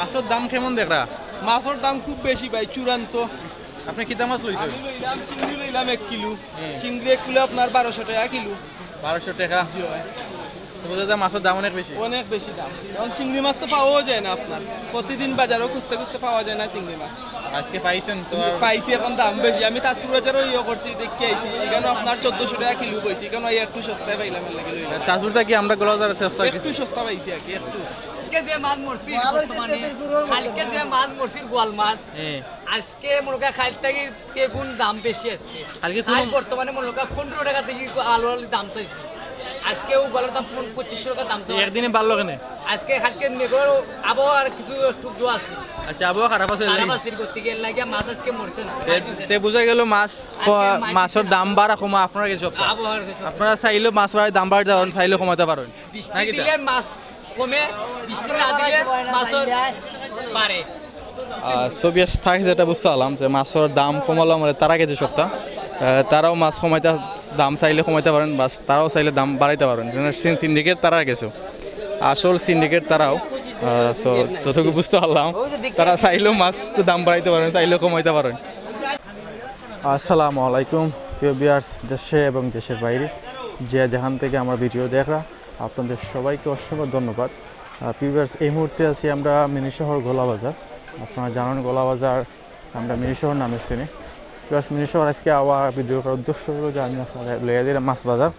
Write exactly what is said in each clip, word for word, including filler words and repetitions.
মাছর দাম কেমন দেখরা? মাছর দাম খুব বেশি ভাই, চূড়ান্ত। আপনে কিতা মাছ লইছইন? আমি লইলাম চিংড়ি, লইলাম এক কিলো। হুম। চিংড়ি এক কিলো আপনার বারোশো টেকা কিলো। বারোশো টেকা? জি ভাই। তো বুঝা যায় মাছর দাম অনেক বেশি। অনেক বেশি দাম, এখন চিংড়ি মাছ তো পাওয়াও যায় না আপনার, প্রতিদিন বাজারো খুঁজতে খুঁজতে পাওয়া যায় না চিংড়ি মাছ। আজকে পাইছইন তো? পাইছি, এখন দাম বেশি। আমি তাজপুর বাজারো ইয়ে করছি, দেখি আইছি, এখানো আপনার চোদ্দশো টেকা কিলো পাইছি, এখানো এই একটু সস্তায় পাইলাম, এর লাগি লইলাম। তাজপুর থাকি আমরা গোলাবাজার সস্তা। একটু সস্তা পাইছি আর কি, একটু। আজকে যে মাছ মরছে বর্তমানে, কালকে যে মাছ মরছে গোয়াল মাছ, হ্যাঁ। আজকে মনে হয় কাল থাকি তেগুন দাম বেশি আজকে। কালকে আজ বর্তমানে মনে হয় পনেরো টেকা থাকি আলু আলু দাম চাইছে। আজকে ও গলার দাম পন-, পঁচিশশো টেকা দাম চাইছে। একদিনে বাড়লো কেনে? আজকে কালকে মেঘর আবহাওয়া আর কিছু একটু দোয়া আছে। আচ্ছা, আবহাওয়া খারাপ আছে খারাপ লাগি? আছে, করতে গিয়ে লাগিয়া মাছ আজকে মরছে না। তে, তে বুঝা গেল মাছ আজকে ক-, মাছ মাছর দাম বাড়া কমা আপনারা কিছু সব। আবহাওয়ার সব। আপনারা চাইলেও মাছ বাড়ায় দাম বাড়াইতে পারেন, চাইলেও কমাইতে পারেন। বৃষ্টি নাকি তা? দিলে মাছ কমে, বৃষ্টি না দিলে মাছর বাড়ে। আহ, ছবি আস-, থাকি যেটা বুঝতে পারলাম যে মাছর দাম কমালো মানে তারা গেছে সপ্তাহ। আহ, তারাও মাছ কমাইতে, দাম চাইলে কমাইতে পারেন, বা তারাও চাইলে দাম বাড়াইতে পারেন। যেন সিন-, সিন্ডিকেট তারা গেছে, আসল সিন্ডিকেট তারাও। আহ, so, যতটুকু বুঝতে পারলাম, তারা চাইলেও মাছ তো দাম বাড়াইতে পারেন, চাইলেও কমাইতে পারেন। আসসালামু আলাইকুম প্রিয় ভিউয়ার্স, দেশে এবং দেশের বাইরে যে যেখান থেকে আমার ভিডিও দেখরা, আপনাদের সবাইকে অসংখ্য ধন্যবাদ। আহ, প্রিয় ভিউয়ার্স, এই মুহূর্তে আছি আমরা মিনি শহর গোলাবাজার। আপনারা জানেন গোলাবাজার আমরা মিনি শহর নামে চিনি। প্লাস মিনি শহর আজকে আবার ভিডিও করার উদ্দেশ্য হলো যে আমি আপনারা লইয়া দিলাম মাছ বাজার,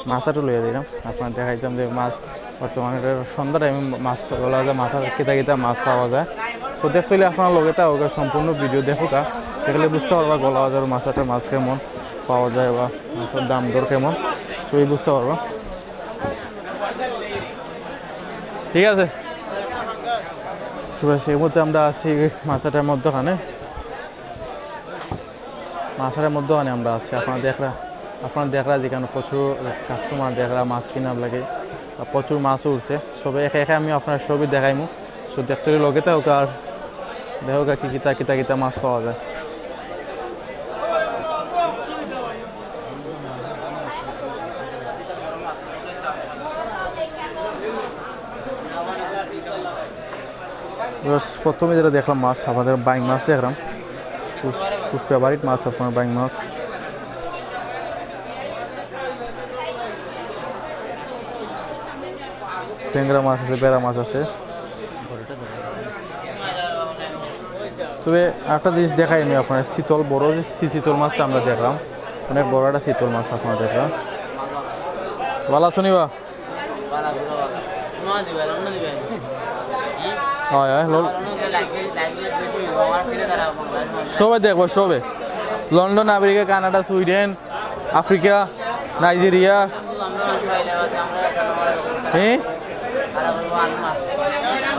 মাছ হাটও লইয়া দিলাম। আপনারা দেখাইতাম যে মাছ বর্তমানে এটা সন্ধ্যা টাইমে মাছ গোলাবাজার মাছ হাটে কিতা কিতা মাছ পাওয়া যায়। So দেখতে হইলে আপনারা লগে থাকো, সম্পূর্ণ ভিডিও দেখো কা, দেখলে বুঝতে পারবা গোলাবাজার মাছ হাটে মাছ কেমন পাওয়া যায় বা মাছর দাম দর কেমন, সবই বুঝতে পারবা। ঠিক আছে, ঠিক আছে। এই মুহূর্তে আমরা আছি মাছ হাটের মধ্যখানে, মাছ হাটের মধ্যখানে আমরা আছি। আপনারা দেখরা, আপনারা দেখরা যেখানে প্রচুর কাস্টমার দেখরা মাছ কিনার লাগি, আর প্রচুর মাছও উঠছে। সবে একে একে আমি আপনারা সবই দেখাইমু। So দেখতে হইলে লগে থাকো আর দেখো গা কি কিতা কিতা কিতা মাছ পাওয়া যায়। Just প্রথমে যেটা দেখলাম মাছ, আপনাদের বাইং মাছ দেখলাম, খুব, খুব ফেভারিট মাছ আপনার বাইং মাছ। ট্যাংরা মাছ আছে, বেড়া মাছ আছে। তবে একটা জিনিস দেখাই আমি আপনার, চিতল, বড় যে চি-, চিতল মাছটা আমরা দেখলাম, অনেক বড় একটা চিতল মাছ আপনারা দেখলাম। ভালা আছো নি বা? হয়, হয়, লন-, সবে দেখবো, সবে। London, America, Canada, Sweden, Africa, Nigeria. হ্যাঁ?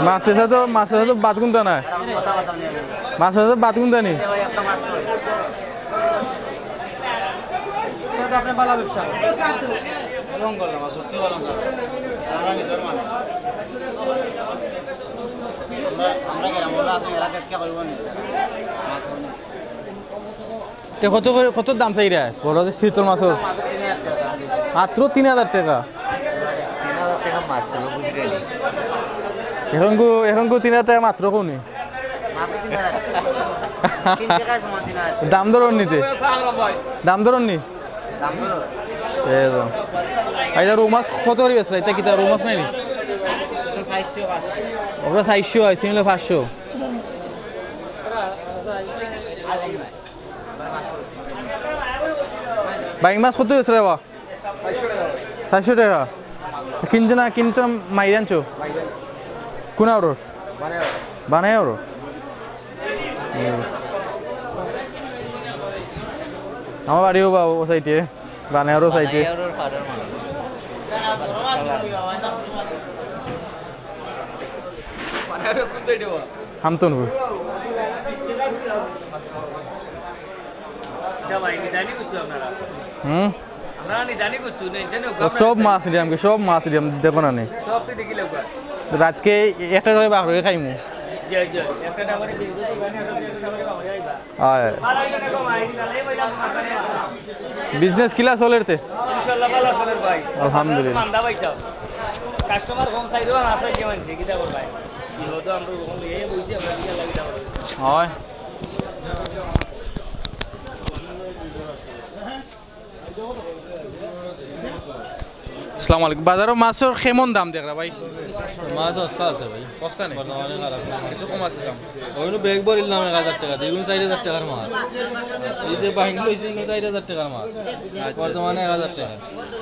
মাছ পেশা তো, মাছ পেশা তো বাদ গুনতা না। মাছ পেশা তো বাদ গুনতা নি। তে কত করে, কত দাম চাইরা? বড় যে চিতল মাছর। মাত্র তিন হাজার টাকা। এখন গো, এখন গো তিন হাজার টাকা মাত্র কোনি? দাম দর নি তে? দাম দর নি? এই তো। আচ্ছা, রৌ মাছ কত করে বেচরা? ইতা কিতা রৌ মাছ নায় নি? ওগুলা চাইরশো অয়, সিমলা পাঁচশো। বাইং মাছ কত বেচরা বা? চাইরশো টাকা। কিনছো না, কিনছো না, মাইরে আনছো? কোন আওরর? বানায় আওরর। আমার বাড়িও বা ও সাইডে, বানায় আওরর সাইডে। হামতনপুর। হুম। ও সব মাছ নিলাম কি, সব মাছ নিলাম, দেখো না নি। রাতকে একটা করে বাঘ রয়ে খাইমু। আয়। বিজনেস কিলা চলের তে? ইনশাআল্লাহ ভালা চলের ভাই। আলহামদুলিল্লাহ। মান্দা ভাই সাহেব। কাস্টমার কম চাইলেও আছে কি মানছে, কিতা করবায়? হয়। আসসালামু আলাইকুম। বাজারো মাছর কেমন দাম দেখরা ভাই? মাছ সস্তা আছে ভাই। সস্তা নি? বর্তমানে খারাপ না। কিছু কম আছে দাম? ওইগুলো ব্যাগ ভরিল না এক হাজার টেকা, দ্বিগুণ চাইর হাজার টেকার মাছ। এই যে বাইক লইছি, এগুলো চাইর হাজার টেকার মাছ। আচ্ছা। বর্তমানে এক হাজার টেকা।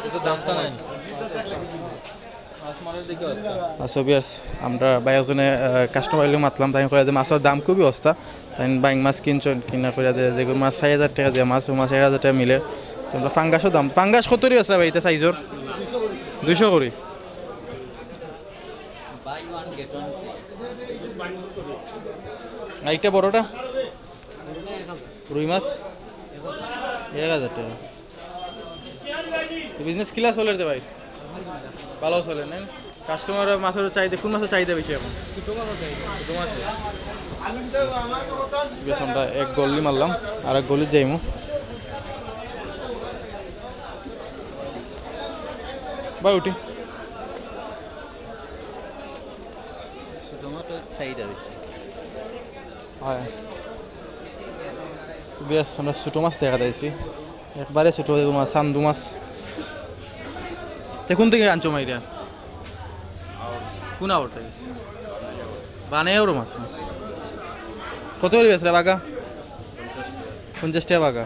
এত দাম সস্তা নাই। মাছ মারার দিকে সস্তা। আচ্ছা, viewers, আমরা ভাই একজনে, আহ, customer লগে মাতলাম, তাইন কইরা যে মাছর দাম খুবই সস্তা। তাইন বাইং মাছ কিনছইন, কিনা কইরা যে, যেগু মাছ চাইর হাজার টেকা, যে মাছ, ও মাছ এক হাজার টেকা মিলের। তো আমরা পাঙ্গাসর দাম, পাঙ্গাস কত করি বেচরা ভাই, ইটা size-র? দুইশো করি। আর ইটা বড়টা? রুই মাছ? এক হাজার টেকা। তো business কিলা চলের তে ভাই? ভালা চলের না? Customer মাছর চাহিদা, কোন মাছর চাহিদা বেশি এখন? ছোট মাছ। বেশ, আমরা এক গল্লি মারলাম, আর এক গল্লি যাইমু। ভাই উঠি। ছোট মাছর চাহিদা বেশি। হয়। তো বেশ, আমরা ছোট মাছ দেখা যাইছি, একবারে ছোট মাছ, চান্দু মাছ। তে কোন থাকি আনছো মাইরা? কোন আওর থাকি? বানাইয়াওর মাছ। কত করি বেচরা বাগা? পঞ্চাশ টেকা বাগা।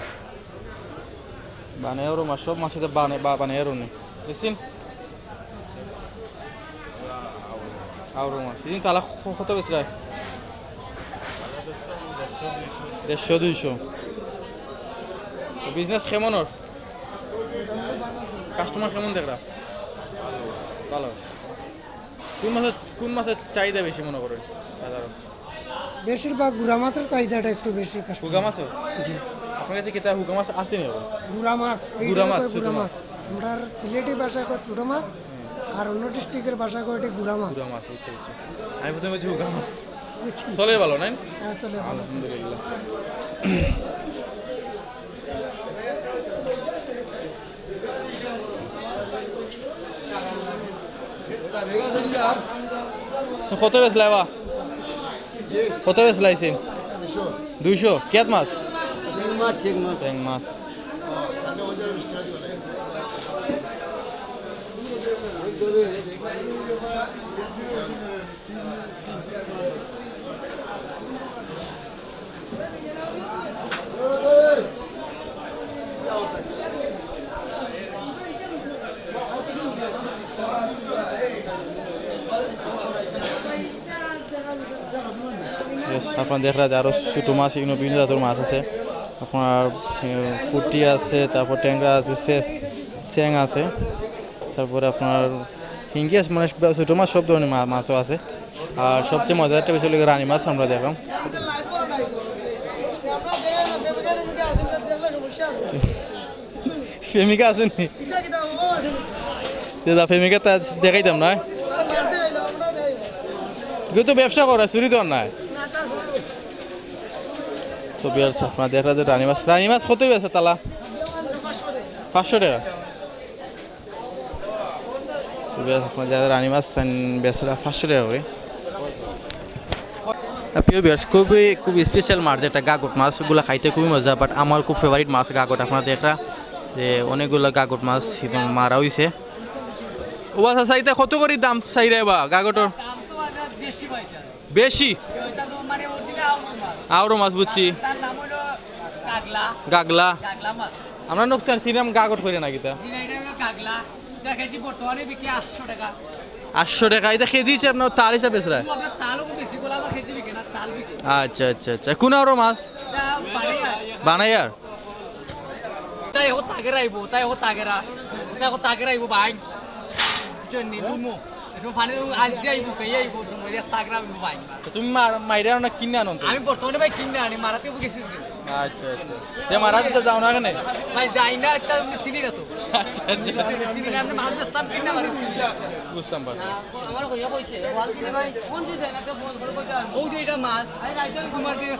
বানাইয়াওর মাছ, সব মাছই তো বানে-, বা-, বানাইয়াওর নি। বুঝছেন? আওর মাছ। ইদিন তালা ক-, কত বেচরা? দেড়শো, দুইশো। তো business কেমন ওর? Customer কেমন দেখরা? ভালা। কোন মাছর, কোন মাছর চাহিদা বেশি মনো করইন বাজারো? বেশিরভাগ গুড়া মাছর চাহিদাটা একটু বেশি customer। হুগা মাছর? জি। আপনার কাছে কিতা হুগা মাছ আছে নি এখন? গুড়া মাছ, এই গুড়া মাছ, গুড়া মাছ। আমরার সিলেটি ভাষায় কয় ছোট মাছ, আর অন্য district-এর ভাষায় কয় এটা গুড়া মাছ। গুড়া মাছ, বুঝছি, বুঝছি। আমি প্রথমে বুঝছি হুগা মাছ। বুঝছি। চলের ভালা, নায়? হ্যাঁ, চলের ভালা। আলহামদুলিল্লাহ। তো কত বেচলা বা? কত বেচলা আইছে? দুইশো। কিয়াত মাছ? ট্যাং মাছ। Yes, আপনারা দেখরা যে আরো ছোট মাছ, ইনো বিভিন্ন জাতর মাছ আছে। আপনার, এ, পুটি আছে, তারপর ট্যাংরা আছে, চেং আছে, তারপরে আপনার হিঙ্গি আছে, মানে ছোট মাছ, সব ধরনের মা-, মাছও আছে। আর সবচেয়ে মজাদারটা বিষয় হলো রানী মাছ আমরা দেখলাম। প্রেমিকা আছেন নি? যে যা প্রেমিকা তা দেখাইতাম না। কিন্তু ব্যবসা করে, চুরি তো আর নাই। তো viewers, আপনারা দেখরা যে রানী মাছ, রানী মাছ কত বেচরা তালা? পাঁচশো টেকা। তো viewers, আপনারা দেখরা রানী মাছ তাইন বেচরা পাঁচশো টেকা করি। আর প্রিয় viewers, খুবই, খুব special মাছ, যেটা গাগট মাছ, ওগুলা খাইতে খুবই মজা, but আমার খুব favourite মাছ গাগট। আপনারা দেখরা যে অনেকগুলা গাগট মাছ ইনো মারা অইছে। ও আচ্ছা, চাচা, ইতা কত করি দাম চাইরা বা গাগটর? দাম তো বাজার বেশি ভাই, স্যার। বেশি? ওইটা তো মানে original আউরো মাছ। আউরো মাছ, বুঝছি। তার নাম হলো কাগলা। গাগলা। গাগলা মাছ। আমরা নকশার সিনেম গাগট করি না কিতা? জি না, এটা হলো কাগলা। এটা কেজি বর্তমানে বিকে আটশো টাকা। আটশো টাকা? ইটা কেজি হিসাব না, তাল হিসাব বেচরা? ও, আমরা তালও বেশি, গোলা আবার কেজি বিকে না, তাল বিকে। আচ্ছা, আচ্ছা, আচ্ছা। কোন আউরো মাছ? এটা বানাইয়ার। বানাইয়ার? তাই ও তাগেরা আইবো, তাই ও তাগেরা। তাই ও তাগেরা আইবো, ভাই। বুঝছইন নি, লুমো। এসব পানি আজ দিয়ে আইবো, খাইয়া আইবো, সময় দিয়ে তাগেরা আইবো, ভাই। তো তুমি মার-, মাইরা আনো না কিনে আনো তো? আমি বর্তমানে ভাই কিনে আনি, মারাতে গেছি যে। আচ্ছা, আচ্ছা। যে মারাতে যাও না কেনে? ভাই, যাই না, একটা আমি চিনি না তো। আচ্ছা, আচ্ছা। চিনি না, আমি মাছ বেচতাম কিনে মারি চিনি না। বুঝতাম পারছি। ও যে এটা মাছ, তোমার যে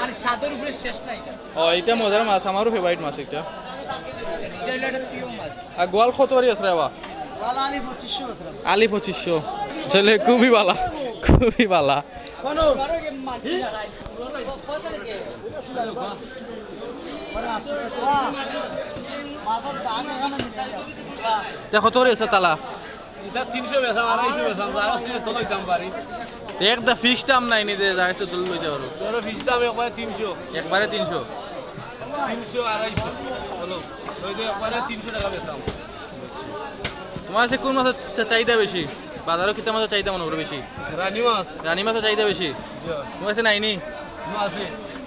মানে স্বাদের উপরে শেষ নাই এটা। ও, এটা মজার মাছ, আমারও favourite মাছ একটা। এটা হলো একটা প্রিয় মাছ। আর গোয়াল কত করি আছে রে বা? গোয়াল আলি পঁচিশশো আছে। আলি পঁচিশশো। আসলে খুবই ভালা, খুবই ভালা। তে কত করি আছে তালা? ইটা তিনশো বেচাম, আড়াইশো বেচাম, যার আছে তো লইতাম পারি। তে একটা ফিক্সড দাম নাই নি যে যার আছে তো লইতে পারো? ধরো ফিক্সড দাম একবারে তিনশো। একবারে তিনশো? তিনশো, আড়াইশো। বলো, ওই যে একবারে তিনশো টাকা বেচাম। তোমার আছে কোন মাছর চা-, চাহিদা বেশি? বাজারো কিতা মাছর চাহিদা মনে করো বেশি? রানী মাছ। রানী মাছর চাহিদা বেশি? জি। তোমার আছে নাই নি? না, আছে।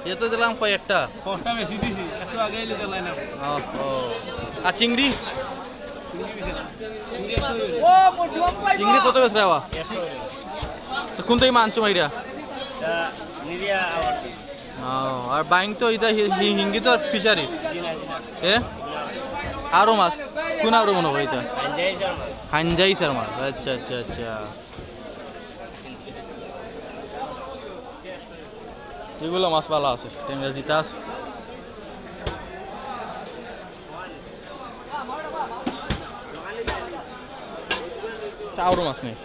এ তো দিলাম কয়েকটা। কয়েকটা বেশি দিছি, একটু আগে এলে দিলাই না। ও, ও। আর চিংড়ি? চিংড়ি বেশি না। চিংড়ি একশো করে। চিংড়ি কত বেচরা বা? একশো করে। তো কোন থাকি মাছ আনছো মাইরা? ও, আর বাইং তো ইটা হি-, হি-, হিঙ্গি তো আর ফিশারি। এ? আরো মাছ। কোন আরো মনে হয় ইটা? হাইঞ্জাইসার মাছ। আচ্ছা, আচ্ছা, আচ্ছা। এগুলা মাছ ভালা আছে, টেংরা জিতা আছে। চাউরও মাছ নেই,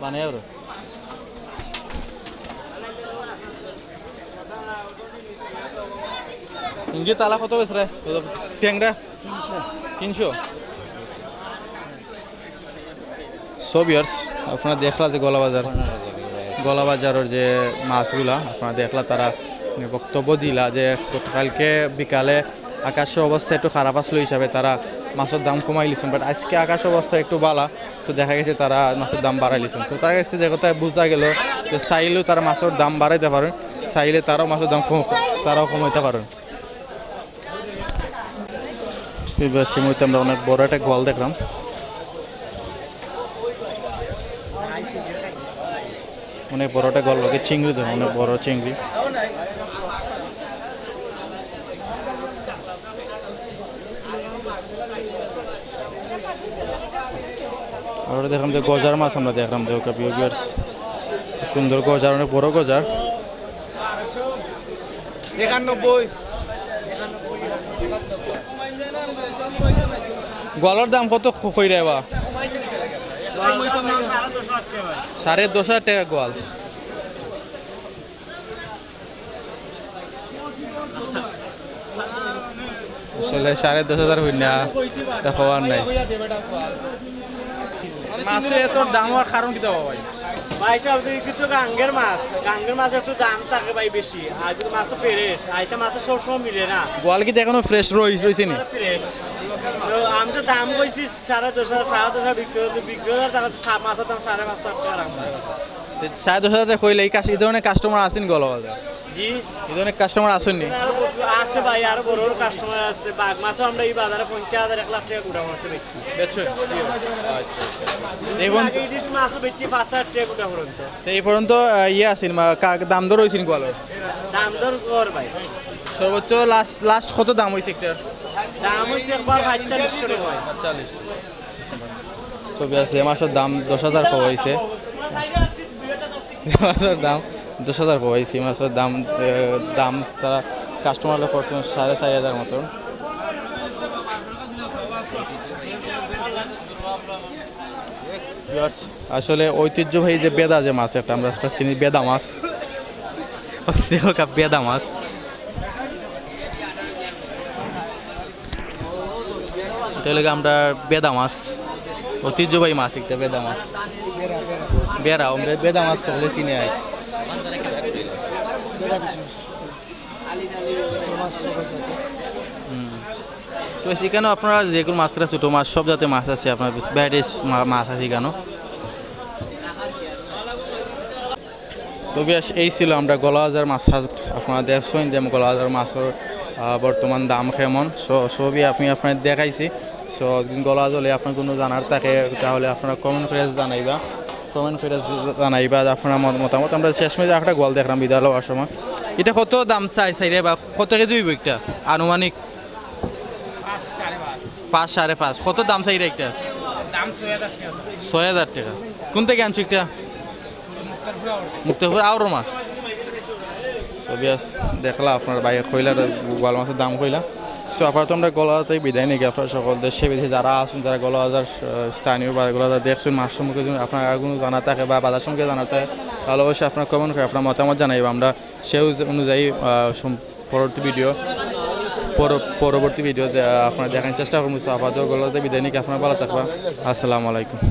বানিয়ে আরো। ইঞ্জি তালা কত বেচরা? টেংরা? তিনশো। So viewers, আপনারা দেখলা যে গোয়ালাবাজার, গোয়ালাবাজারর যে মাছগুলা আপনারা দেখলা, তারা বক্তব্য দিলা যে গতকালকে বিকালে আকাশর অবস্থা একটু খারাপ আসলো হিসাবে তারা মাছর দাম কমাইলিছইন, but আজকে আকাশর অবস্থা একটু ভালা, তো দেখা গেছে তারা মাছর দাম বাড়াইলিছইন। তো তারা গেছে যে কথা বুঝা গেল যে চাইলেও তারা মাছর দাম বাড়াইতা পারইন, চাইলে তারাও মাছর দাম কম-, তারাও কমাইতা পারইন। এই মুহূর্তে আমরা অনেক বড় একটা গোয়াল দেখলাম, অনেক বড় একটা গোয়াল, লগে চিংড়ি দেখলাম, অনেক বড় চিংড়ি। আর ওটা দেখলাম যে গজার মাছ, আমরা দেখলাম যে ওকে viewers, সুন্দর গজার, অনেক বড় গজার। একানব্বই। গোয়ালর দাম কত ক-, কইরা বা? সাড়ে দশ হাজার টাকা গোয়াল। আসলে সাড়ে দশ হাজার হই না, তা হওয়ার নাই। মাছে এত দাম হওয়ার কারণ কিতা বা ভাই? ভাই সাহেব, তুই কিন্তু গাঙ্গের মাছ, গাঙ্গের মাছ একটু দাম থাকে ভাই বেশি, আর কিন্তু মাছ তো ফ্রেশ, আর এটা মাছ তো সবসময় মিলে না। গোয়াল কিতা এখনো ফ্রেশ রইছে নি? ফ্রেশ। তো আমি তো দাম কইছি সাড়ে দশ হাজার, সাড়ে দশ হাজার বিক্রি হতো, বিক্রি হওয়ার টাকা তো সা-, মাছের দাম সাড়ে পাঁচ হাজার টাকা রাখতে হবে। তো সাড়ে দশ হাজার কইলে এই কাস-, এই ধরনের কাস্টমার আছেন গোয়ালাবাজার? জি। এই ধরনের কাস্টমার আছেন নি? আরো ব-, আছে ভাই, আরো বড় বড় কাস্টমার আছে। বাঘ মাছও আমরা এই বাজারে পঞ্চাশ হাজার, এক লাখ টাকা গুটা মারতে বেচছি। বেচছো? আচ্ছা, আচ্ছা। এই পর্যন্ত আগে ইলিশ মাছও বেচছি পাঁচ হাজার টাকা গুটা পর্যন্ত। তো এই পর্যন্ত, আহ, ইয়ে আছেন, মা-, কা-, দাম দর হয়েছেন গোয়ালর? দাম দর কর ভাই। সর্বোচ্চ লাস্ট, লাস্ট কত দাম হয়েছে একটা? দাম হয়েছে একবার পঁয়তাল্লিশশো টাকা ভাই। পঁয়তাল্লিশ। ছবি আছে, এই মাছর দাম দশ হাজার কওয়া হয়েছে। এই মাছর দাম দশ হাজার কওয়া হয়েছে। এই মাছর দাম, এ, দাম তারা কাস্টমার করছেন সাড়ে চার হাজার মতো। Viewers, আসলে ঐতিহ্যবাহী যে বেদা যে মাছ একটা, আমরা সেটা চিনি বেদা মাছ। দেখো কা বেদা মাছ। এটা হলো গিয়ে আমরা বেদা মাছ, ঐতিহ্যবাহী মাছ একটা বেদা মাছ। বেড়া, আমরা বেদা মাছ সকলে চিনে আর কি। হুম। তো সেখানেও আপনারা যেগুলো মাছ আছে, ছোটো মাছ, সব জাতের মাছ আছে, আপনার ভ্যারাইটিস মা-, মাছ আছে এখানেও। ছবি আস-, এই ছিল আমরা গোয়ালাবাজার মাছ হাট। আপনারা দেখছেন যে গোয়ালাবাজার মাছর, আহ, বর্তমান দাম কেমন, স-, সবই আমি আপনাদের দেখাইছি। So, গোয়ালাবাজার হলে আপনার কোনো জানার থাকে, তাহলে আপনারা কমেন্ট করে জানাইবা, কমেন্ট করে জা-, জানাইবা যে আপনারা মত-, মতামত। আমরা শেষমেশ একটা গোয়াল দেখলাম বিদায় লওয়ার সময়। এটা কত দাম চাই, চাই রে বা, কত কেজি হইব একটা আনুমানিক? পাঁচ, সাড়ে পাঁচ। পাঁচ, সাড়ে পাঁচ। কত দাম চাই রে একটা? দাম ছয় হাজার টাকা। ছয় হাজার টাকা। কোন থেকে আনছো একটা? মুক্তারপুর আওর মাছ। তো বিয়াস, দেখলা আপনার ভাই কইলা, গোয়াল মাছর দাম কইলা। So আপাতত আমরা গলাতে বিদায় নিই। আপনারা সকল দেশে বিদেশে যারা আছেন, যারা গলাবাজার, আহ, স্থানীয় বা গলাবাজার দেখছেন, মাছ সম্পর্কে যদি আপনার আর কোনো জানা থাকে বা বাজার সম্পর্কে জানা থাকে, তাহলে অবশ্যই আপনারা কমেন্ট করে আপনার মতামত জানাইবা। আমরা সেই অনুযায়ী, আহ, সম-, পরবর্তী ভিডিও পর-, পরবর্তী ভিডিও, আহ, আপনারা দেখার চেষ্টা করবো। So আপাতত গলাতে বিদায় নিই, আপনারা ভালো থাকবা। আসসালামু আলাইকুম।